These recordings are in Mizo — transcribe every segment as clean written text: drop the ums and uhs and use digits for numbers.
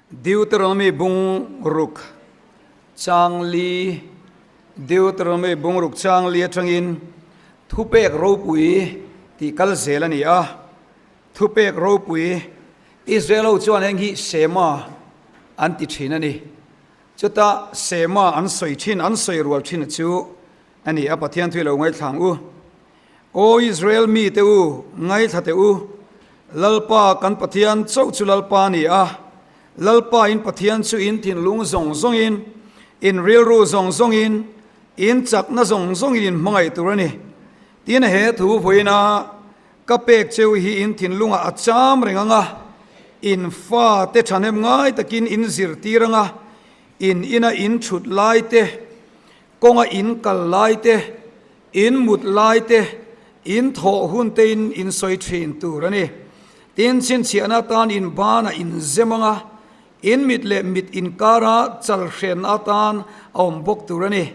Deuteronomy bung ruk chang li Deuteronomy bung ruk chang li atangin thupek ropui tih kal zel a ni a. Thupek ropui Israel ho chuan heng hi Shema an ti thin a ni. Chuta Shema an sawi thin, an sawi rual thin chu a ni a, Pathian thu i lo ngaithla ang u. Aw Israel mite u, ngaithla teh u, Lalpa kan Pathian chauh chu Lalpa a ni a, Lalpa in Pathian chu in thinlung zawng zawngin, in rilru zawng zawngin, in chakna zawng zawngin in hmangaih tur a ni. Tin, he thu vawiina ka pek cheu hi in thinlungah a cham reng ang a, in fate thahnem ngai takin in zirtir ang a, in ina in thut lai te, kawnga in kal lai te, In mut lai te, in thawh hun te in in sawi thin tur a ni. Tin, chhinchhiahna atan in banah in zem ang a, in mit leh mit inkara chal hrenna atan a awm bawk tur a ni.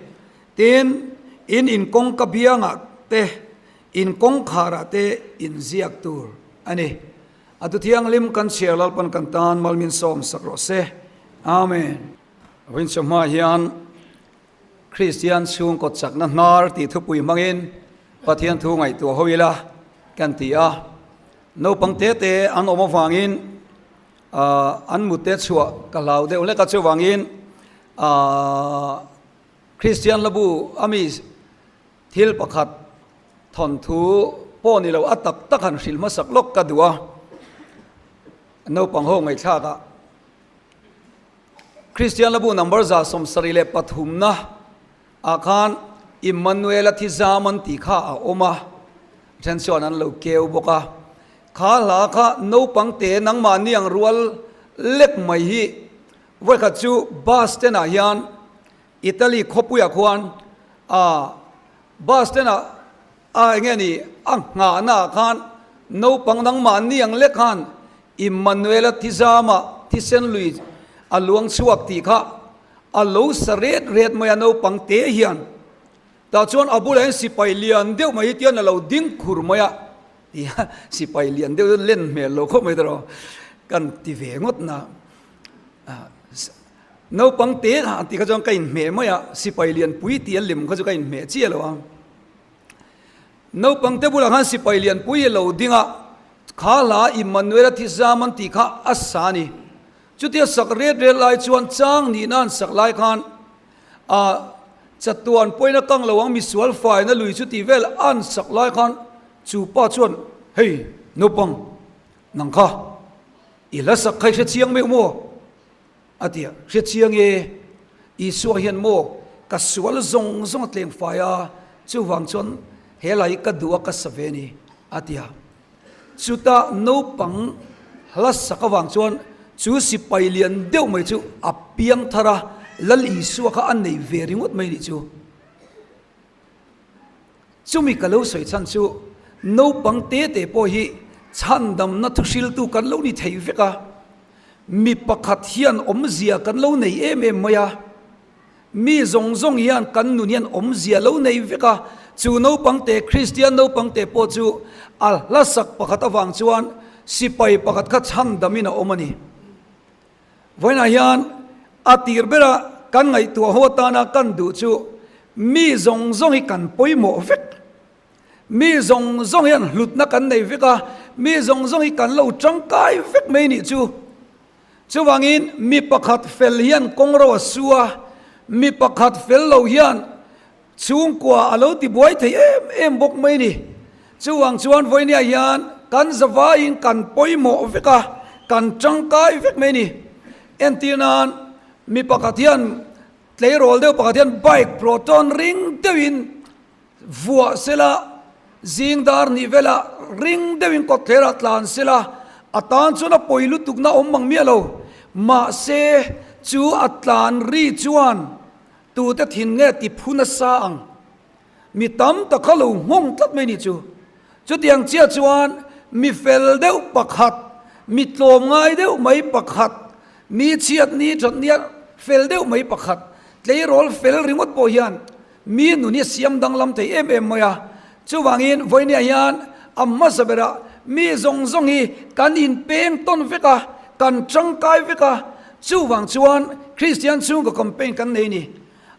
Tin, in inkawngka biangah te, in kawngkharah te in ziak tur a ni. A tu thianghlim kan chhiar Lalpan kan tan malmin sawm sak rawh se. Amen. Rinchawhma hian Kristian chhungkaw chakna hnar tih thupui hmangin Pathian thu ngaihtuah ho ila kan ti a. Naupang te te an awm avangin an mute chhuah ka hlau deuh hlek a, chuvangin Kristian hlabu a mi thil pakhat thawnthu pawh ni lo a tak tak han hrilh hmasak lawk ka duh a, naupang ho ngaihthlak ah. Kristian Labu number 173 na ah khan Immanuela thi zam an tih kha a awm a, then chuan an lo keu bawk a. Kha hla kha naupang te nangmahni ang rual lek mai hi vawikhat chu bus stand ah hian Italy khawpuiah khuan ah bus stand ah A enge ni a nghahna ah khan naupang nangmahni ang lek khan Immanuela thizama thisen lui a luang chhuak tih kha a lo sa ret ret mai a naupang te hian. Tah chuan a bulah hian sipai lian deuh mai hi tian a lo ding khur mai a, tia sipai lian deuh chu len hmel lo khawp mai tawh kan ti ve ngawt na. Naupang te kha tih kha chuan ka inhmeh mai a, sipai lian pui tih a lem kha chu ka inhmeh chiah lo a. Naupangte bulah khan sipai lianpui hi lo ding a, kha hla Immanuela thizam an tih kha a sa a ni. Chutia sak ret ret lai chuan chang nihna an sak lai khan a chatuan pawina kang lo ang misual faina lui chu tih vel an sak lai khan chu pa chuan, Hei naupang, nang kha i hla sak kha i hre chiang meuh maw? A ti a, Hre chiang e, Isua hian maw ka sual zawng zawng a tleng fai a, chuvang chuan he lai hi ka duh a ka sa ve a ni, a ti a. Chutah naupang hla sak avang chuan chu sipai lian deuh mai chu a piang thar a, Lal Isua kha a nei ve ringawt mai nih chu. Chumi ka lo sawi chhan chu naupang te te pawh hi chhandamna thuhriltu kan lo ni thei vek a, mi pakhat hian awmzia kan lo nei em em mai a, mi zawng zawng hian kan nun hian awmzia lo nei vek a, chu naupang te Kristian naupang te pawh chu a hlasak pakhat avang chuan sipai pakhat kha chhandamin a awm a ni. Vawiinah hian a tir bera kan ngaihtuah ho atana kan duh chu mi zawng zawng hi kan pawimawh vek. Mi zawng zawng hian hlutna kan nei vek a, mi zawng zawng hi kan lo tangkai vek mai nih chu. Chuvangin mi pakhat fel hian kawng ro a su a, mi pakhat fel lo hian Chhungkua a lo ti buai thei em em bawk mai ni. Chuvang chuan vawinia hian kan zavaiin kan pawimawh vek a, kan tangkai vek mai ni. Entir nan mi pakhat hian tleirawl deuh pakhat hian bike proton ring deuhin vuah sela, zing dar nih velah ring deuhin kawtthlerah tlan sela, a tan chuan a pawi lutukna awm mang miah lo. Mahse chu a tlan ri chuan Tute thin nge ti phu nasa ang? Mi tam tak kha lo nghawng tlat mai ni chu. Chutiang chiah chuan mi fel deuh pakhat, mi tlawm ngai deuh mai pakhat, mi chhiat ni that nia fel deuh mai pakhat, tleirawl fel ringawt pawh hian mi nun hi a siam danglam thei em em mai a. Chuvangin vawinia hian a hmasa berah mi zawng zawng hi kan inpeng tawn vek a, kan tangkai vek a. Chuvang chuan Kristian chhungkaw campaign kan nei ni.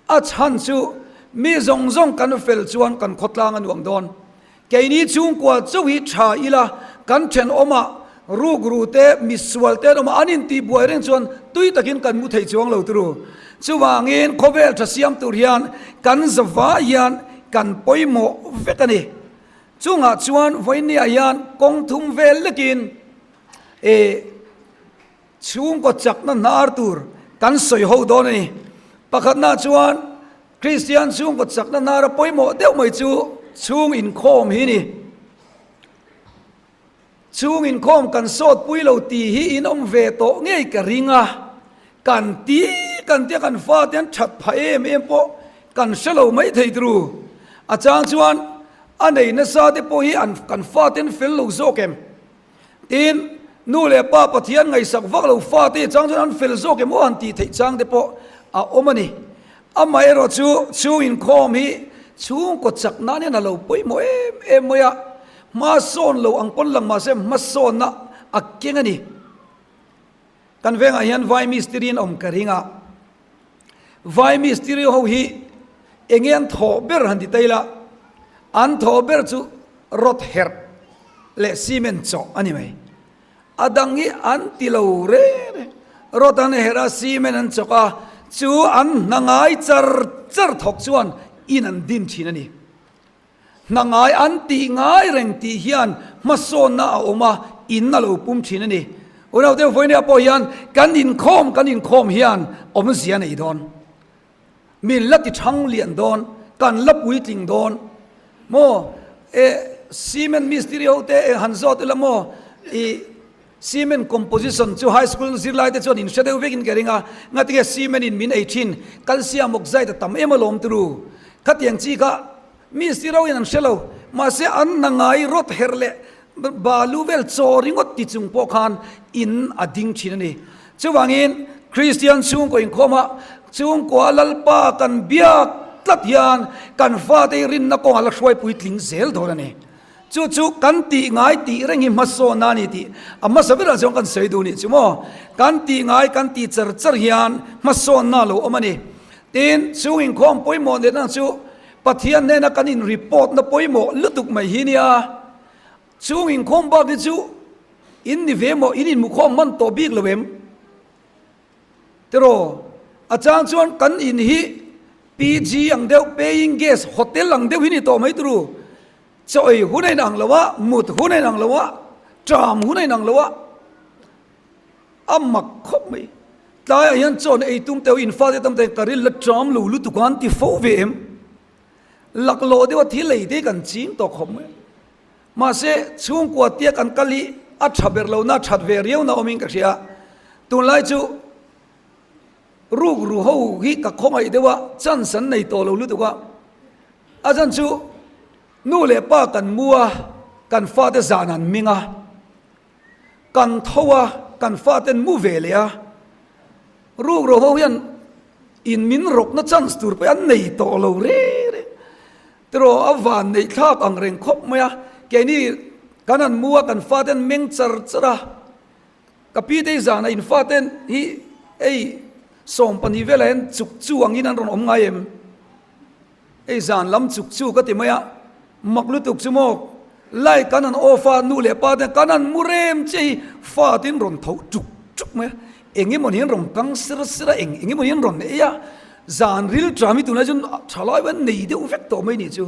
A chhan chu mi zawng zawng kan fel chuan kan khawtlang a nuam dawn. Keini chhungkua chauh hi tha ila kan thenawmah rukru te, misual te an awm a, an intihbuai reng chuan tui takin kan mu thei chuang lo turu. Chuvangin khawvel tha siam tur hian kan zavai hian kan pawimawh vek a ni. Chungah chuan vawinia hian kawng thum vel lekin eh chhungkaw chakna hnar tur kan sawi ho dawn a ni. Pakhatna chuan Kristian chhungkaw chakna hnara pawimawh deuh mai chu chhung inkhawm hi ni. Chhung inkhawm kan sawt pui lo tih hi in awm ve tawh ngei ka ring a, kan ti kan tia kan fate an that phah em em pawh kan hre lo mai thei turu. A chang chuan a nei nasa te pawh hi an kan fate an fel lo zawk em? Tin, nu leh pa Pathian ngaihsak vak lo fate chang chuan an fel zawk em aw han tih theih chang te pawh a awm a ni. Amaherawh chu chhung inkhawm hi chhungkaw chak nan hian a lo pawimawh em em mai a, hmasawn lo ang pawn lang mahse hmasawnna a keng a ni. Kan vengah hian vai mistiri an awm ka ring a, vai mistiri ho hi enge an thawh ber han ti ta ila, an thawh ber chu rod herh leh cement chawh a ni mai. A dang hi an ti lo reng reng, rod an herh a, cement an chawk a, chu an hna ngai char char thawk chuan in an din thin a ni. Hna ngai an tih ngai reng tih hian hmasawnna a awm a, in a lo pum thin a ni. Unaute vawinia pawh hian kan inkhawm kan inkhawm hian awmzia nei dawn. Min la ti thang lian dawn, kan la puitling dawn maw? E cement mistiri ho te eng han zawt ila maw? I cement composition chu high school zirlai te chuan in hre deuh vekin ka ring a, ngatinge cement in min ei thin, calcium oxide a tam em alawm turu. Khatiang chi kha Miss i roin an hre lo, mahse an hna ngai rawt herh leh balu vel chaw ringawt ti chung pawh khan in a ding thin a ni. Chuvangin Kristian chhungkaw inkhawma chhungkua Lalpa kan biak tlat hian kan fate hi rinna kawngah la hruai puitling zel dawn a ni. Chu chu kan tih ngai tih reng hi hmasawnna a ni tih a hmasa berah chuan kan sawi duh nih chu maw. Kan tih ngai kan tih char char hian hmasawnna a lo awm a ni. Tin, chhung inkhawm pawimawh nena chu Pathian hnena kan in report na pawimawh lutuk mai hi nia, chung inkhawm bak hi chu in ni ve maw, in inmukhawm hman tawh bik lo em? Tiraw, a chang chuan kan in hi PG ang deuh, paying guest, hotel ang deuh hi ni tawh mai turu, chaw ei hun a inang lo a, mut hun a inang lo a, tram hun a inang lo a, A mak khawp mai. Tlaiah hian chawn ei tum teuh in fate tam takin ka ril la ṭam lo lutuk a an ti fo ve em? Laklawh deuha thil ei te kan ching tawh khawp mai. Mahse, chhungkua tia kan kal hi a ṭha ber lohna, a ṭhat ve riauna awmin ka hria. Tunlai chu rukru ho hi ka khawngaih deuh a, chance an nei tawh lo lutuk a. A chhan chu nu leh pa kan mu a, kan fate zan an ming a. Kan tho a, kan faten mu ve leh a, rukro ho hian in min rawkna chance tur pawh an nei tawh lo reng reng. Tiraw a van neih thlak ang reng khawp mai a, keini kan han mu a, kan faten meng char char a, ka pi te zana in faten hi hei 12 velah hian chuk chu angin an rawn awm ngai em? Hei zan lam chuk chu ka ti mai a, mak lutuk chu maw, light kan han off a, nu leh pa te kan han mu rem che hi fa tin rawn tho chuk chuk mai a, eng emaw ni an rawn kang ser ser a, eng eng emaw ni an rawn ei a, zan ril tram hi tunlai chuan thalai an nei deuh vek tawh mai nih chu.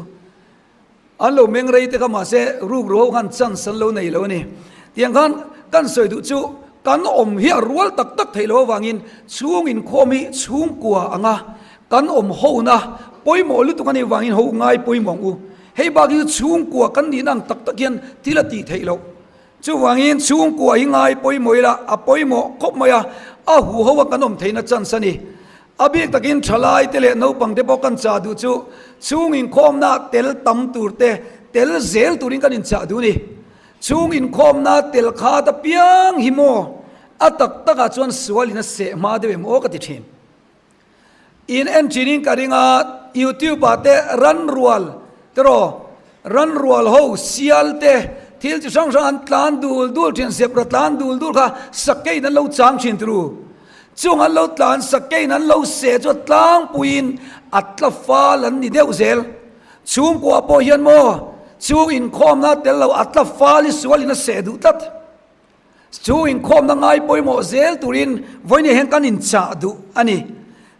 An lo meng rei te kha mahse rukru ho khan chance an lo nei lo a ni. Tiang khan kan sawi duh chu kan awm hi a rual tak tak theih loh avangin chhung inkhawm hi chhungkua anga kan awm hona pawimawh lutuk a nih vangin ho ngai pawimawh ang u. Hei bak hi chu chhungkua kan nihna ang tak tak hian thil a tih theih loh. Chuvangin chhungkua hi ngai pawimawh ila a pawimawh khawp mai a, a huho a kan awm theihna chance a ni. A bik takin thalai te leh naupang te pawh kan chah duh chu chhung inkhawmna tel tam tur te, tel zel turin kan inchah duh a ni. Chhung inkhawmna tel khat apiang hi maw a tak takah chuan sualin a seh hma deuh em aw ka ti thin. In en thin in ka ring a, YouTube ah te ran rual tiraw, ran rual ho sial te thil chi hrang hrang an tlan dul dul thin, zebra tlan dul dul kha sakeiin an lo chang thin turu. Chung an lo tlan sakeiin an lo seh chu a tlangpuiin a tla fal an ni deuh zel. Chhungkua pawh hian maw chung inkhawmna tel lo a tla fal hi sualin a seh duh tlat. Chu inkhawmna ngai pawimawh zel turin vawiin hian kan inchah duh a ni.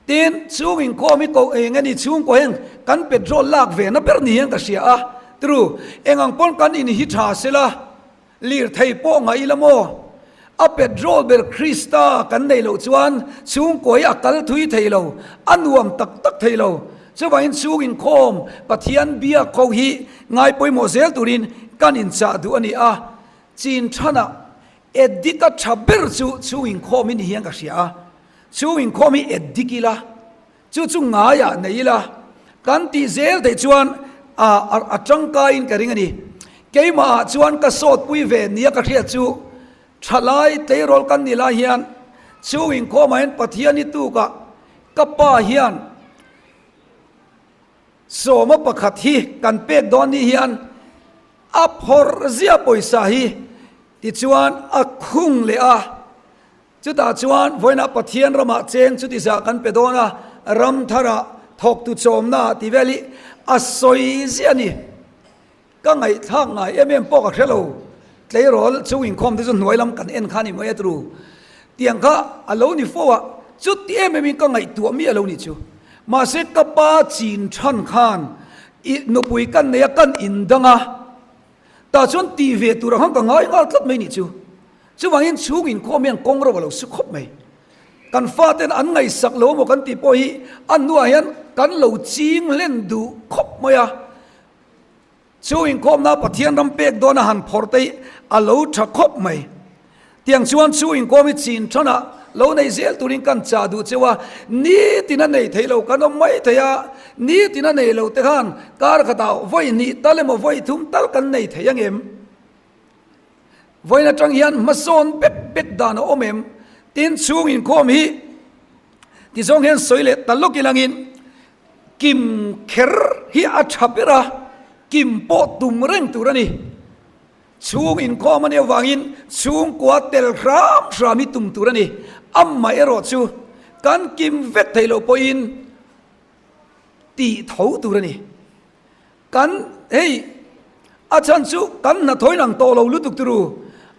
Tin, chung inkhawm hi koh eng a ni chhungkua hian kan petrol lak ve na ber ni hian ka hria a. Tru, eng ang pawn kan in hi tha sela, lirthei pawh ngaih ila maw? A petrol ber Krista kan neih loh chuan chhungkua hi a kal thui thei lo, a nuam tak tak thei lo. Chuvangin chung inkhawm Pathian biak ho hi ngai pawimawh zel turin kan inchah duh a ni a. Chin thanah edit a tha ber chu chhung inkhawm hi ni hian ka hria a, chhung inkhawm hi edit ila, chu chu ngaiah nei ila, kan tih zel theih chuan a a tangkaiin ka ring a ni. Keimahah chuan ka sawtpui ve nia ka hriat chu thalai tleirawl kan nih lai hian chhung inkhawmah hian Pathian hi tukah ka pa hian Sawma pakhat hi kan pek dawn ni hian a phawrh zia pawisa hi tichuan a khung leh a, chutah chuan vawiinah Pathian ramah cheng chuti zah kan pe dawn a, ram tharah thawktu chawmna tih vel hi a sawi ziah a ni. Ka ngaihthlak ngai em em pawh ka hre lo. Tleirawl chung inkhawm te chu hnuai lam kan en kha a ni mai a turu. Tiang kha a lo ni fo a, chuti em em in ka ngaihtuah mi a lo nih chu. Mahse ka pa chin than khan i nupui kan nei a kan indang a, tah chuan tih ve tur ang khan ka ngai nghal tlat mai nih chu. Chuvangin chhung inkhawm hian kawng ro a lo su khawp mai. Kan faten an ngaihsak lo maw kan tih pawh hi a hnuah hian kan lo ching hlen duh khawp mai a. Chu inkhawmna Pathian ram pek dawn a han phawrh te hi a lo tha khawp mai. Tiang chuan chu inkhawm hi chin thanah lo nei zel turin kan chah duh cheu a, nitin a nei thei lo kan awm mai thei a, nitin a nei lo te khan kar khatah vawi hnih tal emaw vawi thum tal kan nei thei angem? Vawiin atang hian hmasawn bek bek dan a awm em? Tin chhung inkhawm hi tizawng hian sawi leh ta lawk ilangin Kim kher hi a tha ber a, kim pawh tum reng tur a ni. Chhung inkhawm a nih avangin chhungkua tel hram hram hi tum tur a ni. Amah erawh chu kan kim vek theih loh pawhin tih tho tur a ni. Kan hei a chhan chu kan hnathawin ang tawh lo lutuk turu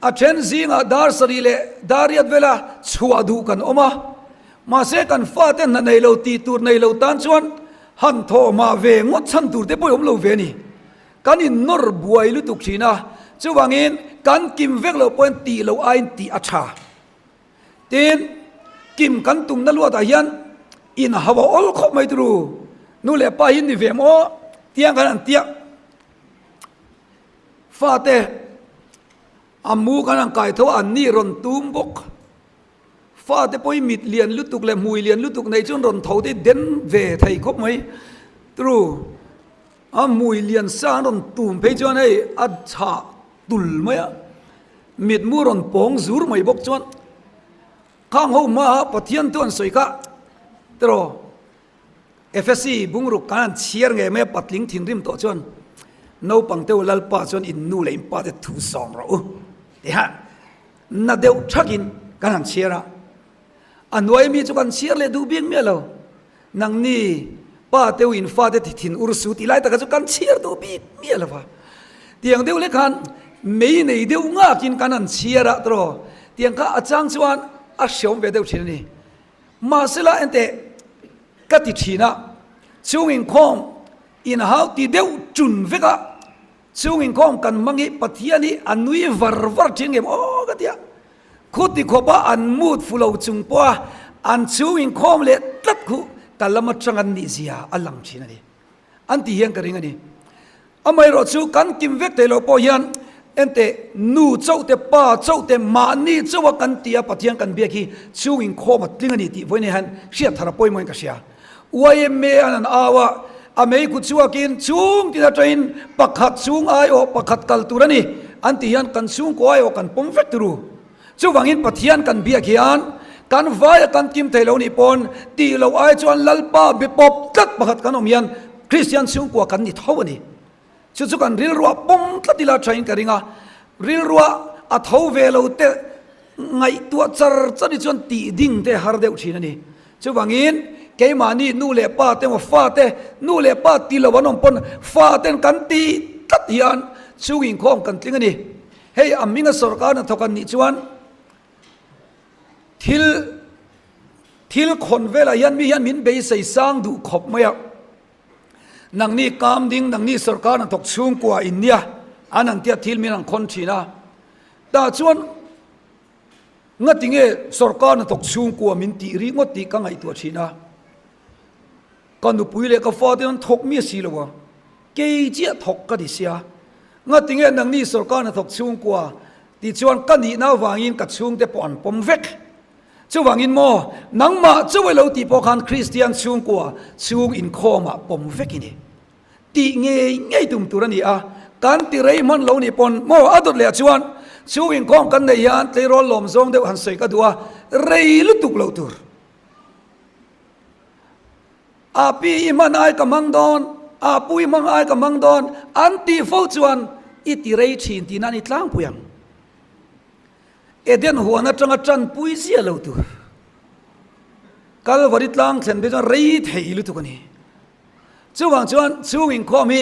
a then zingah dar sarih leh dar riat vela chhuah duh kan awm a, mahse kan fate hna nei lo tih tur nei lo tan chuan han thawh mah ve ngawt chhan tur te pawh i awm lo ve a ni. Kan innawr buai lutuk thin a, chuvangin kan kim vek loh pawhin tih loh aiin tih a tha. Tin, kim kan tumna luatah hian in hau a awl khawp mai turu, nu leh pa hi ni ve maw tiang khan an tia. Fate a mu khan an kai tho a, an ni rawn tum bawk. Fate pawh hi mit lian lutuk leh hmui lian lutuk nei chuan rawn tho te hi den ve thei khawp mai turu. A hmui lian sa an rawn tum phei chuan hei a chhah tul mai a. Mitmu rawn pawng zur mai bawk chuan khang ho hmaah Pathian chu an sawi kha tiraw Efesi bungruk kan han chhiar ngei mai a patling thinrim tawh chuan naupang te u Lalpa chuan in nu leh in pa te thu sawm rawh u tiha na deuh thakin kan han chhiar a. A hnuai mi chu kan chhiar leh duh bik miah lo. Nangni pa te u in fate ti thin ur su tih lai taka chu kan chhiar duh bik miah lo va. Tiang deuh leh khan mei nei deuh ngakin kan han chhiar a tawh. Tiang kha a chang chuan a hreawm ve deuh thin a ni. Mahsela enteh ka ti thin a, chung inkhawm inhau ti deuh tun vek a, Chung inkhawm kan hmang hi Pathian hi a nui var var thin ngem aw ka ti a, khuti khawpa an mut fu lo chung pawha an chhung inkhawm leh tlat khu ka lam atang an nih zia a lang thin a ni an ti hian ka ring a ni. Amaherawh chu kan kim vek thei loh pawh hian enteh nu chauh te pa chauh te mahni chauha kan ti a Pathian kan biak hi chhung inkhawm a tling a ni tih vawiin hian hriat thar a pawimawhin ka hria. Yma an an au a, a mei kut chhuakin chhung tin atangin pakhat chhung aiawh pakhat kal tur a ni an tih hian kan chhungkaw aiawh kan pawm vek turu. Chuvangin Pathian kan biak hian kan vaia kan kim thei lo nih pawn tih loh ai chuan Lalpa be pawp tlat pakhat kan awm hian Kristian chhungkua kan ni tho a ni. Chu chu kan rilruah pawm tlat ila thain ka ring a, rilruah a tho ve lo te. Ngaihtuah char char hi chuan tih ding te har deuh thin a ni. Chuvangin keimahni nu leh pa te emaw fa te, nu leh pa ti lo an awm pawn fa ten kan tih tlat hian chhung inkhawm kan tling a ni. Hei a hminga sawrkar hnathawk an nih chuan thil thil khawn velah hian mi hian min beisei sang duh khawp mai a. Nangni kam ding, nangni sawrkar hnathawk chhungkua in nia an han tia thil min han khawn thin a. Tah chuan ngati nge sawrkar hnathawk chhungkua min tih ri ngawt tih ka ngaihtuah thin a. Ka nupui leh ka fate an thawk miah si lo a, kei chiah thawk ka ti sia. Ngati nge nangni sawrkar hnathawk chhungkua tih chuan ka nihna avangin ka chhungte pawh an pawm vek. Chuvangin maw, nangmah chauh elo tih pawh khan Kristian chhungkua chhung inkhawmah pawm vek i ni. Tih ngei ngei tum tur a ni a, kan ti rei hman lo nih pawn maw a dawt leh chuan chhung inkhawm kan neih hian tleirawl lawm zawng deuh han sawi ka duh a, rei lutuk loh tur. A pi i hman ai ka hmang dawn, a pu i hmang ai ka hmang dawn an tih fo chuan i ti rei thin tihna a ni tlangpui ang. Eden huan atanga tanpui zia lo tur Kalvari tlang thlen phei chuan rei thei lutuk a ni. Chuvang chuan chhung inkhawm hi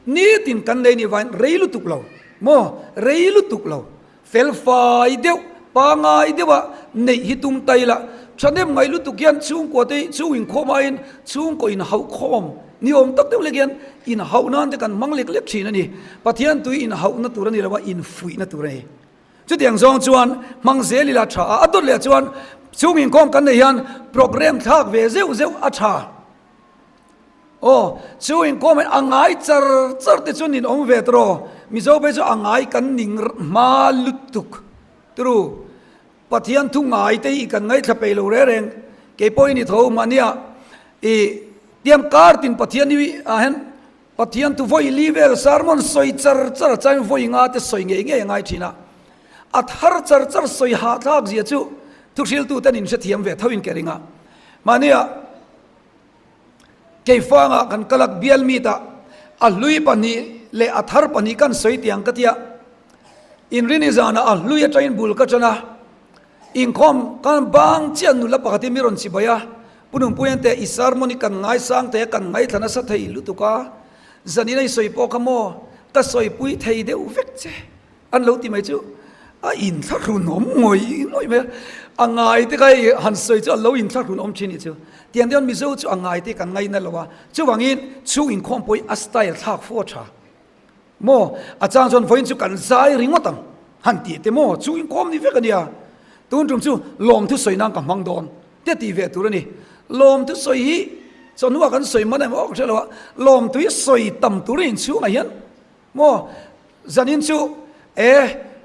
nitin kan nei nih vangin rei lutuk lo maw, rei lutuk lo, fel fai deuh, pangai deuha neih hi tum ta ila, thahnem ngaih lutuk hian chhungkua te hi chhung inkhawm aiin chhungkaw inhauhkhawm ni awm tak deuh lek hian inhauh nan te kan hmang lek lek thin a ni. Pathian tui inhauhna tur a ni lo a, infuihna tur a ni. Chutiang zawng chuan hmang zel ila tha a, a dawt leh chuan chhung inkhawm kan neih hian programme thlak ve zeuh zeuh a tha. Aw, chu inkhawm hian a ngai char char te chu nin awm ve tawh Mizo phei chu a ngai kan ning hma lutuk turu. Pathian thu ngai te hi kan ngaithla peih lo reng reng. Kei pawh i ni tho mahnia i tiang kar tin Pathian hi ah hian Pathian thu vawi li vel sermon sawi char char a chain vawi nga te sawi ngei ngei a ngai thin a. A thar char char sawi hahthlak zia chu thuhriltu ten in hrethiam ve tho in ka ring a. Mahnia Keifangah kan kal a, bial meet-ah a hlui pahnih leh a thar pahnih kan sawi tih ang ka ti a. Inrini zanah a hlui atangin bul ka tan a, inkhawm kan bang chiah nula pakhatin mi rawn chibai a, Pu Nunpui ante i sermon hi kan ngaisang thei a, kan ngaithla nasa thei lutuk a, zanin a i sawi pawh kha maw ka sawipui thei deuh vek che. An lo ti mai chu a inthlahrun awm ngawih ngawih mai a, a ngai te kha hei han sawi chu a lo inthlahrun awm thin nih chu. Tiang deuh Mizo chu a ngai te kan ngaina lo a, chuvangin chhung inkhawm pawh hi a style thlak fo a tha maw? A chang chuan vawiin chu kan zai ringawt ang han tih te maw chhung inkhawm ni vek a nia, tun tum chu lawmthu sawi nan ka hmang dawn te tih ve tur a ni. Lawmthu sawi hi chawhnuah kan sawi man em aw ka hre lo a, lawmthu hi sawi tam tur a inchhungah hian Maw? Zanin chu e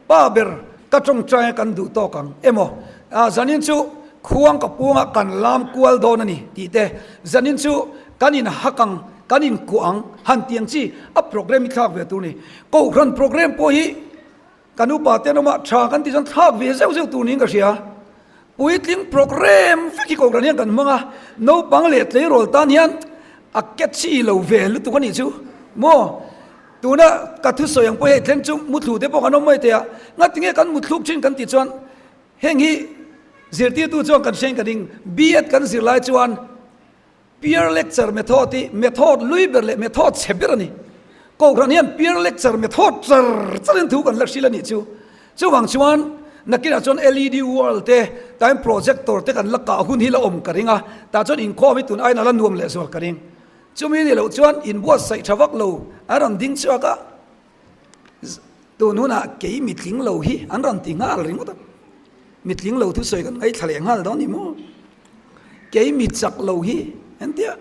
pa ber ka tawngtai a kan duh tawk ang emaw? Ah, zanin chu khuang ka puangah kan lam kual dawn a ni tih te, zanin chu kan in hak ang, kan in kuah ang han ti ang chi a programme hi thlak ve tur a ni. Kohhran programme pawh hi Kan upa te an awm a, tha kan tih chuan thlak ve zeuh zeuh tur niin ka hria. Puitling programme vek hi Kohhran hian kan hmang a, naupang leh tleirawl tan hian a catchy lo ve lutuk a nih chu maw. Tuna ka thusawi ang pawh hei thleng chu muthlu te pawh kan awm mai thei a, ngatinge kan muthluk thin kan tih chuan heng hi zirtirtu chuan kan hriain ka ding, B.Ed kan zir lai chuan Peer lecture method hi method lui ber leh method chhe ber a ni. Kohhran hian peer lecture method char charin thu kan la hrilh a nih chu. Chuvang chuan nakinah chuan LED wall te, time projector te kan la kah hun hi la awm ka ring a, tah chuan inkhawm hi tun aiin a la nuam lehzual ka ring. Chumi ni loh chuan inbuatsaih tha vak lo an rawn ding chhuak a, tun hunah kei mitling lo hi an rawn ti nghal ringawt a. Mitling lo thusawi kan ngaithla leh nghal dawn ni maw? Kei mi chak lo hi entia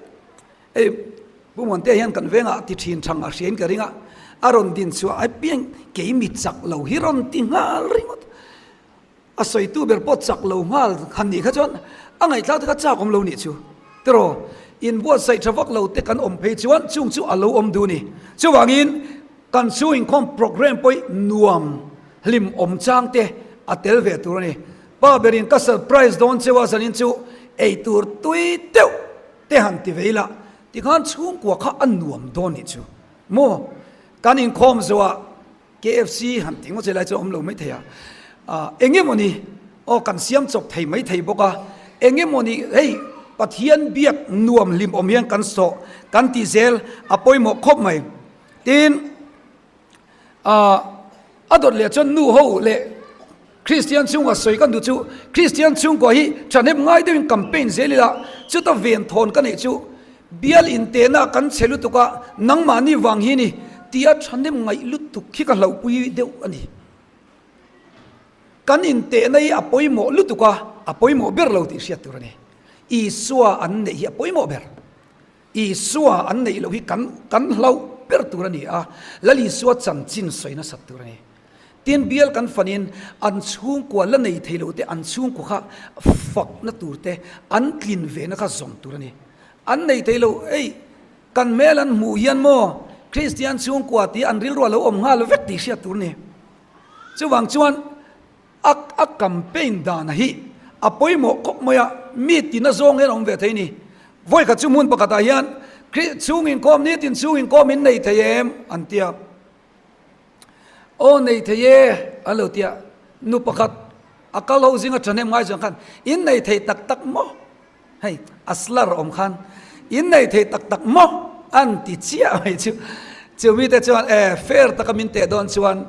hei Pu Muantea hian kan vengah ti thin thang a hriain ka ring a, a rawn din chhuah ai piang kei mi chak lo hi rawn ti nghal ringawt. A sawitu ber pawh chak lo nghal han nih kha chuan a ngaihthlak te kha chak awm lo nih chu. Tiraw inbuatsaih tha vak lo te kan awm phei chuan chung chu a lo awm duh ni. Chuvangin Kan chu inkhawm programme pawh nuam hlim awm chang te a tel ve tur a ni. Pa berin ka surprise dawn cheu a zanin chu ei tur tui deuh te han ti ve ila tikhan chhungkua kha a nuam dawn nih chu maw. Kan inkhawm zawhah KFC han ti ngawt che lai chu a awm lo mai thei a, eng emaw ni. Aw kan siam chawp thei mai thei bawk a, eng emaw ni hei Pathian biak nuam hlim awm hian kan sawh kan tih zel a pawimawh khawp mai. Tin, ah a dawt leh chuan nu ho leh Kristian chhungkua sawi kan duh chu Kristian chhungkua hi thahnem ngai deuhin campaign zel ila chuta ven thawn ka neih chu bial intehna kan chhe lutuk a nangmahni vang hi ni tia thahnem ngaih lutuk hi ka hlauhpui deuh a ni. Kan intehna hi a pawimawh lutuk a, a pawimawh ber lo tih hriat tur a ni. Isua an neih hi a pawimawh ber. Isua an neih loh hi kan kan hlauh ber tur a ni a, Lal Isua chanchin sawi nasat tur a ni. Tin, bial kan fanin an chhungkua la nei thei lo te, an chhungkua kha fakna tur te, an tlin vena kha zawm tur a ni. An nei thei lo, ei, kan hmel an hmuh hian maw Kristian chhungkua tih an rilru a lo awm nghal vek tih hriat tur a ni. Chuvang chuan a a campaign dan hi a pawimawh khawp mai a, mi tina zawng hian a awm ve thei a ni. Vawi khat chu hmun pakhatah hian Khrih chhung inkhawm nitin chhung inkhawm in nei thei em? an ti a. Aw nei thei e an lo ti a. Nu pakhat a kal ho zinga thahnem ngai chuan khan in nei thei tak tak maw? Hei a slur awm khan in nei thei tak tak maw an ti chiah mai chu. Chu mite chuan e fair taka min teh dawn chuan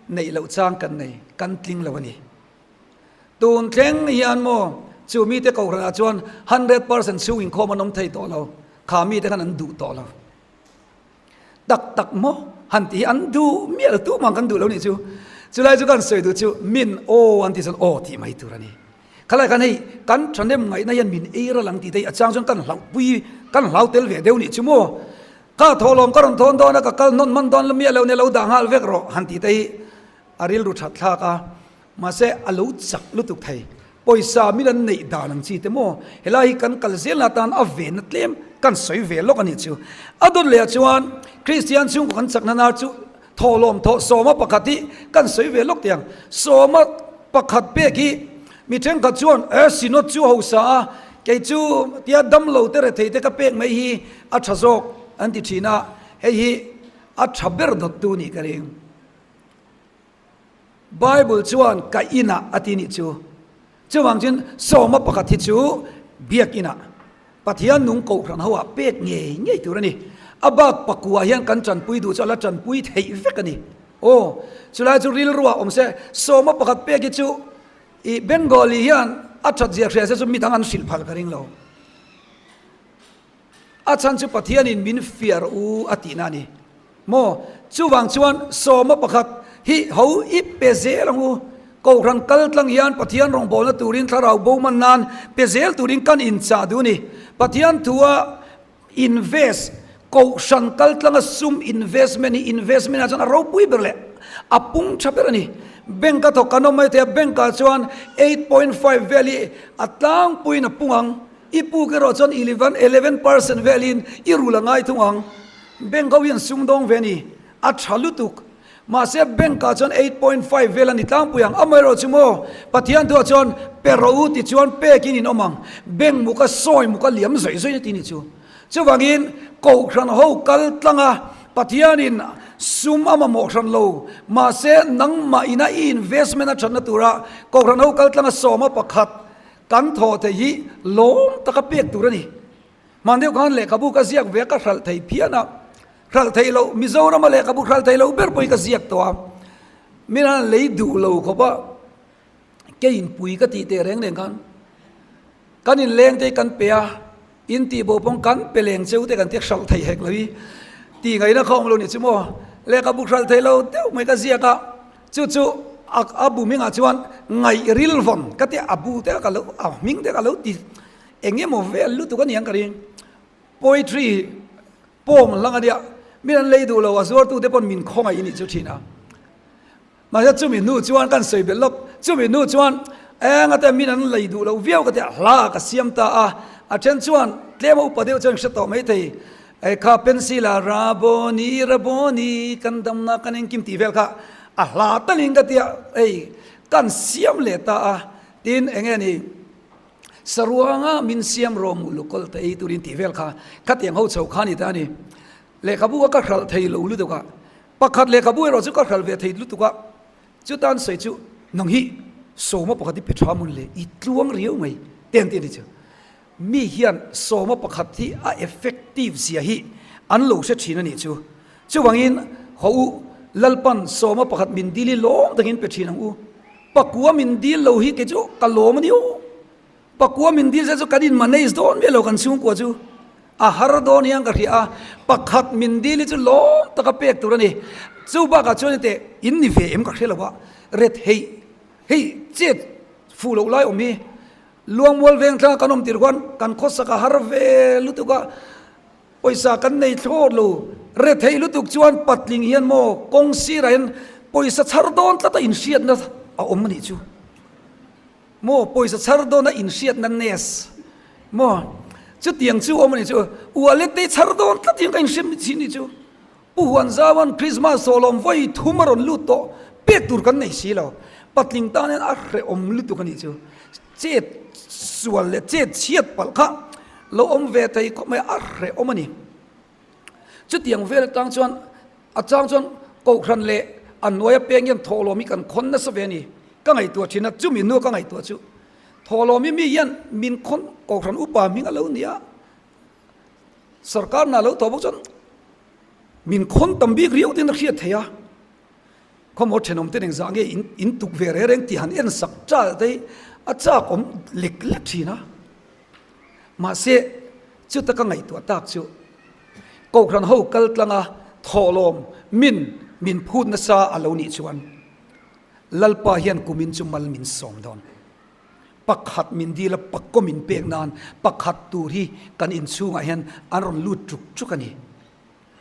neih loh chang kan nei, kan tling lo a ni. Tun thleng hian maw chu mite kohhranah chuan 100% chhung inkhawm an awm thei tawh lo, kha mite khan an duh tawh lo. Tak tak maw? Han tih hi an duh miah lo, tumah kan duh lo nih chu. Chulai chu kan sawi duh chu min aw an tih chuan aw tih mai tur a ni. Khalai khan hei kan thahnem ngaihna hian min ei ral ang tih te hi a chang chuan kan hlauhpui, kan hlau tel ve deuh nih chu maw? Ka thawhlawm ka rawn thawn dawn a, ka kal hnawn hman dawn la miah lo nia lo dah nghal vek rawh han tih te hi a rilru that thlak a. Mahse a lo chak lutuk thei. Pawisa min an neih dan ang chi te maw? Helai hi kan kal zelna atan a venna tlem kan sawi ve lawk a nih chu. A dawt leh ah chuan Kristian chhungkaw kan chakna nar chu thawhlawm thawh sawma pakhat hi kan sawi ve lawk teh ang. Sawma pakhat pek hi mi thenkhat chuan e Synod chu hausa a, kei chu tia damlo te rethei te ka pek mai hi a tha zawk an ti thin a, hei hi a tha ber dawttu nih ka ring. Bible chuan ka inah a ti nih chu. Chuvang chuan sawma pakhat hi chu biakinah Pathian nung kohhran ho ah pek ngei ngei tur a ni. A bak pakua hian kan tanpui duh chu a la tanpui theih vek a ni. Aw, chulai chu rilruah awm se, sawma pakhat pek hi chu i Bengali hian a that zia hria se chu midang an hrilh phal ka ring lo. A chhan chu Pathianin min fiah rawh u a tihna a ni. Maw? Chuvang chuan sawma pakhat hi ho i pe zel ang u. Kohhran kal tlang hian Pathian rawngbawlna turin thlarau bo man nan pe zel turin kan inchah duh a ni. Pathian thua invest, kohhran kal tlanga sum investment hi investment ah chuan a ropui ber leh a pung tha ber a ni. Bank a thawk kan awm mai thei a, bank ah chuan 8.5 vel hi a tlangpuiin a pung ang. I puk erawh chuan 11, 11% velin i rul a ngai thung ang. Bank ho hian sum dawng ve a ni. A tha lutuk. Mahse bank ah chuan 8.5 vel a ni tlangpui ang. Amaherawh chu maw, Pathian thuah chuan pe rawh u ti chuan pekin in awm ang. Bank muka sawi muka liam zawih zawih na ti ni chu. Chuvangin Kohhran ho kal tlang a, Pathianin sum a mamawh hran lo. Mahse nangmah ina i investment a thatna tura Kohhran ho kal tlang a sawma pakhat Kan thawh theih hi lawm taka pek tur a ni. Hman deuh khan lehkhabu ka ziak ve a, ka hralh thei phian a. Hralh theih loh, Mizorama lehkhabu hralh theih loh ber pawhin ka ziak tawh a. Min han lei duh lo khawp a, kei inpui ka tih teh reng reng khan kan inleng te hi kan pe a, in tih bo pawng kan pe leng cheu te kan tia hralh thei hek lo hi tih ngaihna kha awm lo ni chu maw. Lehkhabu hralh theih loh deuh mai ka ziak a. Chu chu a a bu hmingah chuan ngaih ril vawn ka tia a bu te ka lo a hming te ka lo ti eng emaw vel lutuk a ni ang ka ring. Poetry poem hlang a nia min an lei duh lo a zuartu te pawn min khawngaih nih chu thin a. Mahse chumi hnu chuan kan sawi belh lawk chumi hnu chuan eng ate min an lei duh lo viau ka tia hla ka siam ta a a then chuan tlem a upa deuh chuan hre tawh mai thei. Ei kha pencil a Raboni Raboni kan damna kan engkim tih vel kha a hla talin ka tia ei kan siam leh ta a tin enge ni saruanga min siam rawh mu lukawl ta ei turin tih vel kha khatiang ho chho kha ni ta a ni lehkhabu a ka hralh thei lo lutuk a pakhat lehkhabu erawh chu ka hralh ve thei lutuk a chutan sawi chu nang hi. Sawma pakhat hi pe tha mun le i tluang riau mai te an ti a ni chu. Mi hian sawma pakhat hi a effective zia hi an lo hre thin a nih chu. Chuvangin haw u, Lalpan sawma pakhat min dil hi lawm takin pe thin ang u. Pakua min dil lo hi kei chu ka lawm a ni aw. Pakua min dil se chu kan in manage dawn miah lo kan chhungkua chu. A har dawn hian ka hria a, pakhat min dil hi chu lawm taka pek tur a ni. Chu bakah chuan hete in ni ve em ka hre lo a, ret hei hei chet fuh loh lai awm hi Luangmual veng thlanga kan awm tir khuan kan khawsak a har ve lutuk a, pawisa kan nei thlawt lo. Ret hei lutuk chuan patling hian maw kawng sirah hian pawisa chhar dawn tlat a inhriatna a awm a nih chu. Maw pawisa chhar dawna inhriatna nes maw chutiang chu awm a ni chu wallet te chhar dawn tlat hian ka inhriat mi chin ni chu Pu Huanzauan Christmas sawhlawm vawi thum a rawn lut tawh pek tur kan nei si lo patling tan hian a hrehawm lutuk a nih chu chet sual leh chet chhiat palh kha lo awm ve thei khawp mai a hrehawm a ni. Chutiang vel atang chuan a chang chuan Kohhran leh a hnuaia peng hian thawhlawm hi kan khawn nasa ve a ni. Ka ngaihtuah thin a, chumi hnua ka ngaihtuah chu thawhlawm hi mi hian min khawn Kohhran upa hming a lo ni a, sarkar hna lo tawh bawk chuan min khawn tam bik riau ten a hriat theih a. Khawmaw thenawm ten engzah nge in in tuk ve reng reng tih han en sak chal te hi a chak awm lek lek thin a. Mahse, chuta ka ngaihtuah tak chu Kohhran ho kal tlanga thawhlawm min min phut nasa a lo nih chuan Lalpa hian kumin chu mal min sawm dawn. Pakhat min dil a, pakkaw min pek nan pakhat tur hi kan inchhungah hian an rawn lut ṭuk ṭuk a ni.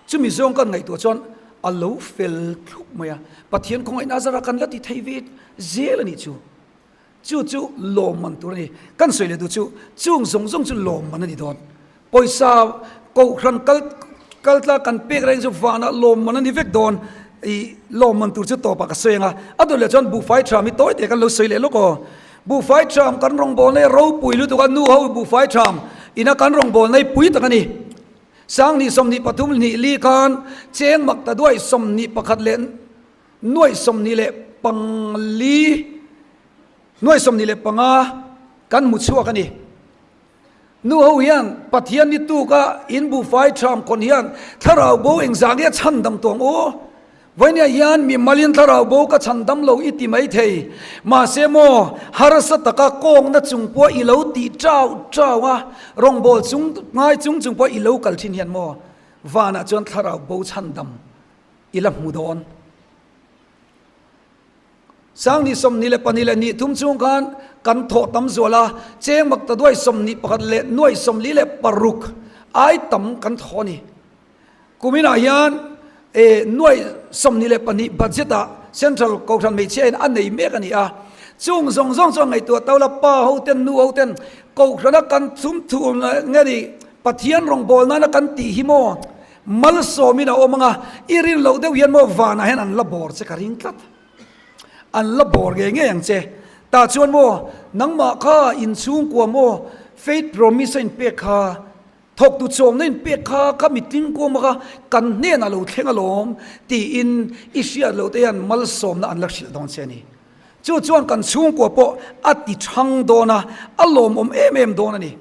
Chumi zawng kan ngaihtuah chuan a lo fel thlup mai a, Pathian khawngaihna azara kan la ti thei ve zel a nih chu. Chu chu lawmman tur a ni. Kan sawi leh duh chu chung zawng zawng chu lawmman a ni dawn. Pawisa kohhran kal kaltla kan pek reng chu vanah lawmman a ni vek dawn. I lawmman tur chu tawpah ka sawi ang a. A duh leh chuan buhfai ṭham hi tawi teh kan lo sawi leh lawk aw. Buhfai ṭham kan rawngbawlna hi ropui lutuk a, nu ho buhfai ṭham ina kan rawngbawlna hi pui tak a ni. Sanghnih 23 hnih li khan cheng mak ta duai 21 leh nuaih 24, nuaih 25 kan hmu chhuak a ni. Nu ho hian Pathian ni tuka in buhfai ṭham khawn hian thlarau bo engzah nge a chhandam tawh ang u? Vawinia hian mi malin thlarau bo ka chhandam lo i ti mai thei. Mahse maw, harsa taka kawngna chung pawh i lo tih ṭau ṭau a, rawngbâwl chung ngai chung chung pawh i lo kal ṭhin hian maw, vanah chuan thlarau bo chhandam i la hmu dawn. Sangni 22 leh ni thum chung khan kan thawh tam zual a, cheng mak ta duai 21 leh nuai 46 ai tam kan thawh a ni. Kuminah hian e nuai 22 budget ah Central Kohhran Hmeichhia in a nei mek a ni a. Chung zawng zawng chuan ngaihtuah to la pa ho ten nu ho ten Kohhrana kan thum thum nge ni Pathian rawngbâwl nana kan tih hi maw malsawmin a awm ang a, i rin loh deuh hian maw vanah hian an la bawr che ka ring tlat. An la bawr ngei ngei ang che. Tah chuan maw nangmah kha inchhungkua maw faith promise a inpek kha Thawktu chawmna in pek kha ka mitling kuam a kha kan hnenah lo thleng alawm tiin i hriat loh te hian malsawmna an la hrilh dawn che a ni. Chu chuan kan chhungkua pawh a ti thang dawn a, a lawmawm em em dawn a ni.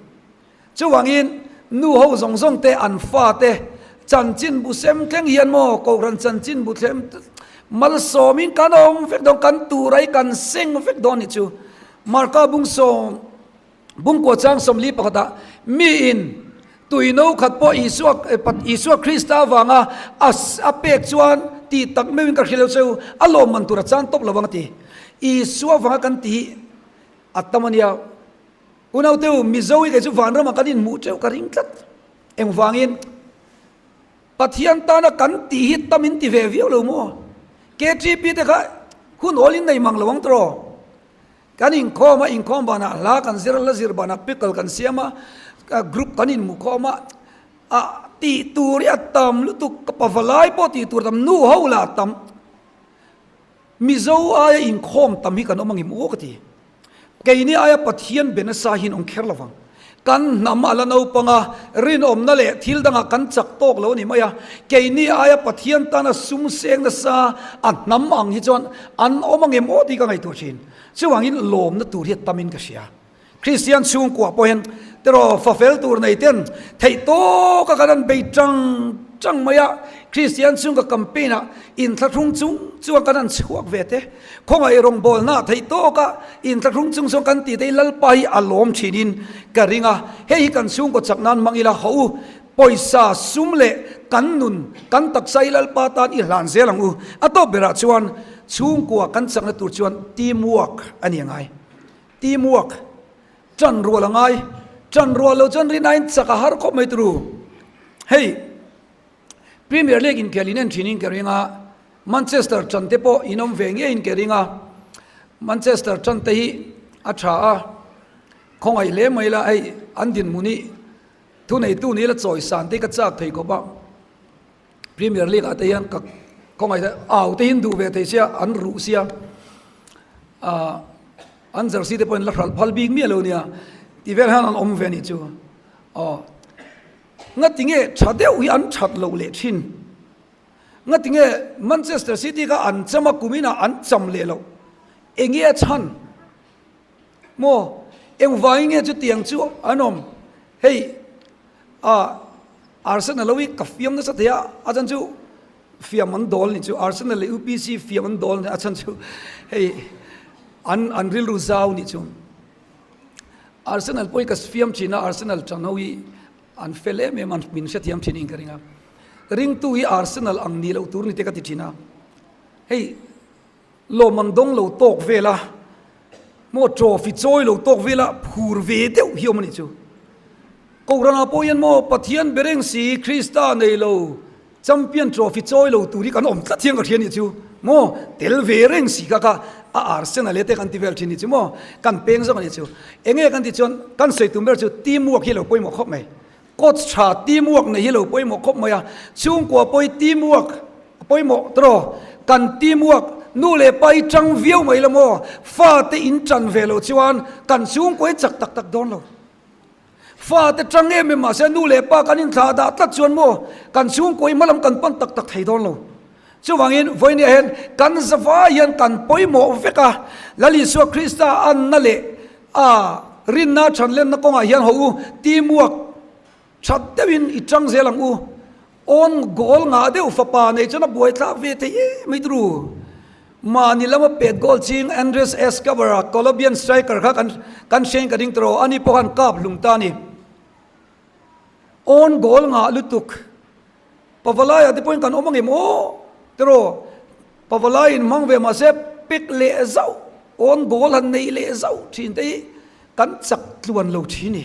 Chuvangin nu ho zawng zawng te an fate chanchinbu sem thleng hian maw Kohhran chanchinbu thleng malsawmin kan awm vek dawn, kan tur a hi kan seng vek dawn a nih chu. Marka bung sawm. Bungkua chang 41 ah miin tui no khat pawh Isua Isua Krista avanga a a pek chuan tih tak meuhin ka hrilh che u, a lawmman tur a chang tawp lo ang a ti. Isua avanga kan ti hi a tam a nia. Unaute u, Mizo hi kei chu vanramah kan inhmuh teuh ka ring tlat. Engvangin? Pathian tana kan tih hi tam in ti ve viau lo maw? KTP te kha hun awl in nei mang lo ang tawh. Kan inkhawm a, inkhawm banah hla kan zir a, hla zir banah pickle kan siam a, group kan inhmukhawm a, ah tih tur hi a tam lutuk, ka pavalai pawh tih tur a tam, nu ho lah a tam. Mizo aia inkhawm tam hi kan awm angim aw ka ti. Keini aia Pathian be nasa hi an awm kher lo vang. Kan hnam a la naupang a, rinawmna leh thil dangah kan chak tawk lo a ni mai a. Keini aia Pathian tana sum seng nasa a hnam ang hi chuan an awm angem aw tih ka ngaihtuah thin. Chuvangin lawmna tur hi a tamin ka hria. Kristian chhungkua pawh hian tiraw fa fel tur nei ten theih tawka kan an bei tang tang mai a, Kristian chhungka campaign ah inthlahrung chung chuan kan han chhuak ve te, khawngaih rawngbawlna theih tawka inthlahrung chung chuan kan tih te hi Lalpa hi a lawm thin in ka ring a, hei hi kan chhungkaw chak nan hmang ila haw u, pawisa sum leh kan nun kan taksa hi Lalpa tan i hlan zel ang u, a tawp berah chuan chhungkua kan chakna tur chuan team work a ni angai. Team work, ṭan rual a ngai. Ṭan rual lo chuan rinaiin chak a har khawp mai turu. Hei, Premier League inkhel in en ṭhin in ka ring a, Manchester ṭan te pawh in awm ve ngeiin ka ring a. Manchester ṭan te hi a ṭha a, khawngaih hle mai la, hei an dinhmun hi thuneitu ni la chawisan te hi ka chak thei khawp a. Premier League ah te hian ka khawngaih te au te hian duh ve thei sia an ruh sia ah an jersey te pawhin la hralh phal bik miah lo nia ti vel hian an awm ve anih chu aw ngati nge tha deuh hi an that loh leh thin ngati nge Manchester City kha an cham a kum inah an cham leh loh enge a chhan maw engvangin nge chutiang chu an awm hei A Arsenal lo hi ka fiam nasa thei a, a chhan chu fiam an dawl ni chu Arsenal leh UPC fiam an dawl ni a chhan chu hei an an rilru zau ni chu Arsenal pawh hi ka fiam thin a Arsenal tan ho hi an fel em em a min hrethiam thin in ka ring a ringtu hi Arsenal ang ni loh tur ni te ka ti thin a hei Lawm an dawng lo tawk vel a, maw trophy chawi lo tawk vel a phur ve deuh hi awm a nih chu. Kohhranah pawh hian maw Pathian be reng si Krista nei lo champion trophy chawi lo tur hi kan awm tlat hian ka hria nih chu maw tel ve reng si kha kha a Arsenal e te kan ti vel thin nih chu maw kan peng zawk a nih chu. Enge kan tih chuan kan sawi tum ber chu team work hi a lo pawimawh khawp mai. Coach tha team work nei hi lo pawimawh khawp mai a, chhungkua pawh hi team work a pawimawh tawh kan team work nu leh pa hi tang viau mai la maw, fate in tan ve loh chuan kan chhungkua hi chak tak tak dawn lo. Fate tang em em mahse nu leh pa kan inthlah dah tlat chuan maw kan chhungkua hi hmalam kan pan tak tak thei dawn lo. Chuvangin vawinia hian kan zavai hian kan pawimawh vek a, Lal Isua Krista anna leh a rinna thanlenna kawngah hian haw u, team work that deuhin i tang zel ang u. Awn goal ngah deuh fapa nei chuan a buaithlak ve thei em mai turu. Mahni lama pet goal ching Andres Escobar-a Colombian striker kha kan kan hrein ka ding ta rawh, ani pawh khan kap hlum ta a ni. Awn goal ngah lutuk. Pavalai ah te pawhin kan awm angem aw tiraw Pavalai in hmang ve mahse pek leh zauh awn goal han neih leh zauh thin te hi kan chak tluan lo thin ni.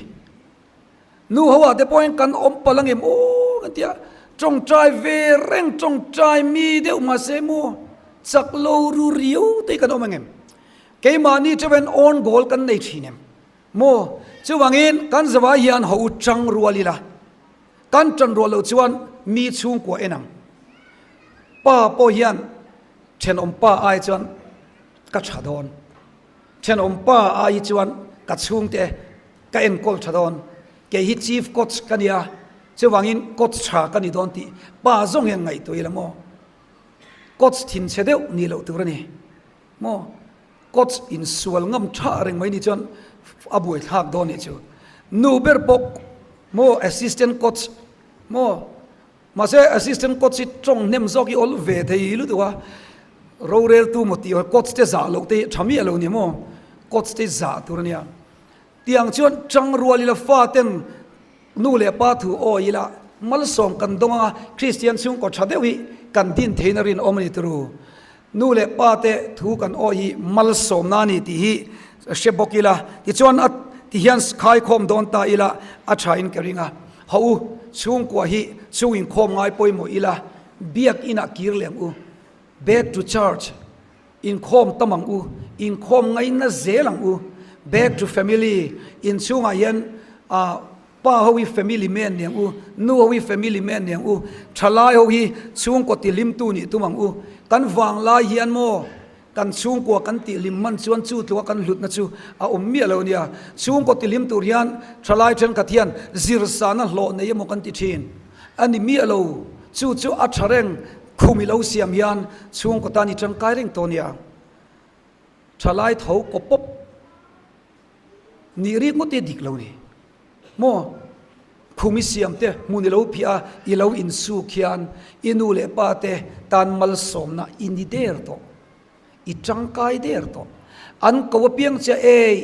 Nu ho ah te pawhin kan awm palh angem aw kan tia tawngtai ve reng tawngtai mi deuh mahse maw chak lo ru riau te hi kan awm angem keimahni chauhin awn goal kan nei thin em maw chuvangin kan zavai hian ho tang rual ila. Kan ṭan ruah loh chuan mi chhungkua en ang. Pa pawh hian ṭhenawm pa ai chuan ka ṭha dawn. Ṭhenawm pa ai hi chuan ka chhungte ka enkawl ṭha dawn. Kei hi chief coach ka nia, chuvangin coach ṭha ka ni dawn tih pa zawng hian ngaihtuah ila maw? Coach thinchhe deuh nih loh tur a ni maw? Coach insual ngam tha reng mai ni chuan a buaithlak dawn nih chu. Nu ber pawh maw assistant coach maw mahse assistant coach hi tawng hnem zawk hi awl ve thei lutuk a roreltu maw tih coach te zah loh te hi tha miah lo ni maw coach te zah tur a nia. Tiang chuan tang rual ila faten nu leh pa thu awi ila malsawm kan dawng anga Kristian chhungkaw tha deuh hi kan din theihna rinawm a ni turu. Nu leh pa te thu kan awi hi malsawmna a ni tih hi hre bawk ila tichuan a ti hian khaikhawm dawn ta ila a tha in ka ring a. Haw u, chhungkua hi chhung inkhawm ngai pawimawh ila biak inah kir leh ang u. Back to church. Inkhawm tam ang u, inkhawm ngaina zel ang u. Back to family, inchhungah hian ah pa ho hi family man ni ang u, nu ho hi family man ni ang u, thalai ho hi chhungkaw tihlimtu nih tum ang u. Kan vanglai hian maw? Kan chhungkua kan tihlim man chuan chu tluka kan hlutna chu a awm miah lo nia. Chhungkaw tihlim tur hian thalai thenkhat hian zirsana hlawh nei emaw kan ti thin. A ni miah lo, chu chu a tha reng khum i lo siam hian chhungkaw tan i tangkai reng tawh nia. Thalai tho kaw pawp nih rik ngawt hi a dik lo ni. Maw? Khum i siam te hmun i lo phiah a, i lo insuk hian i nu leh pa te tan malsawmna i ni der tawh, i tangkai der tawh. An ko apiang che ei,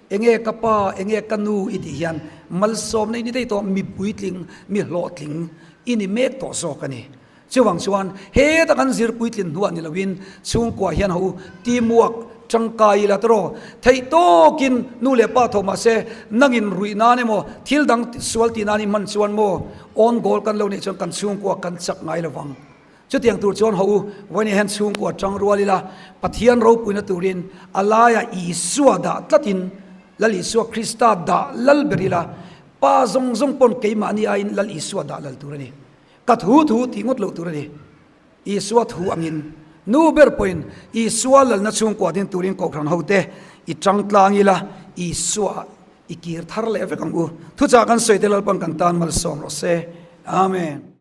enge ka pa, enge ka nu i tih hian malsawmna i ni daih tawh, mi puitling, mi hlawhtling i ni mek tawh zawk a ni. Chuvang chuan heta kan zir puitlin hnuah ni loin chhungkua hian ho teamwork tangkai ila tawh theih tawkin nu leh pa tho mahse nangin ruih nan emaw thil dang sual tih nan i hman chuan maw own goal kan lo neih chuan kan chhungkua kan chak ngai lo vang. Chutiang tur chuan ho u vawiin hian chhungkua tang rual ila Pathian ropuina turin a laiah Isua dah tlatin Lal Isua Krista dah lal ber ila pa zawng zawng pawn keimahni aiin Lal Isua dah lal tur a ni. Ka thu thu tih ngawt loh tur a ni. Isua thu angin nu ber pawhin Isua lalna chhungkua din turin Kohhran hote i tang tlang ila Isua i kir thar leh vek ang u. Thuchah kan sawi te Lalpan kan tan malsawm rawh se. Amen.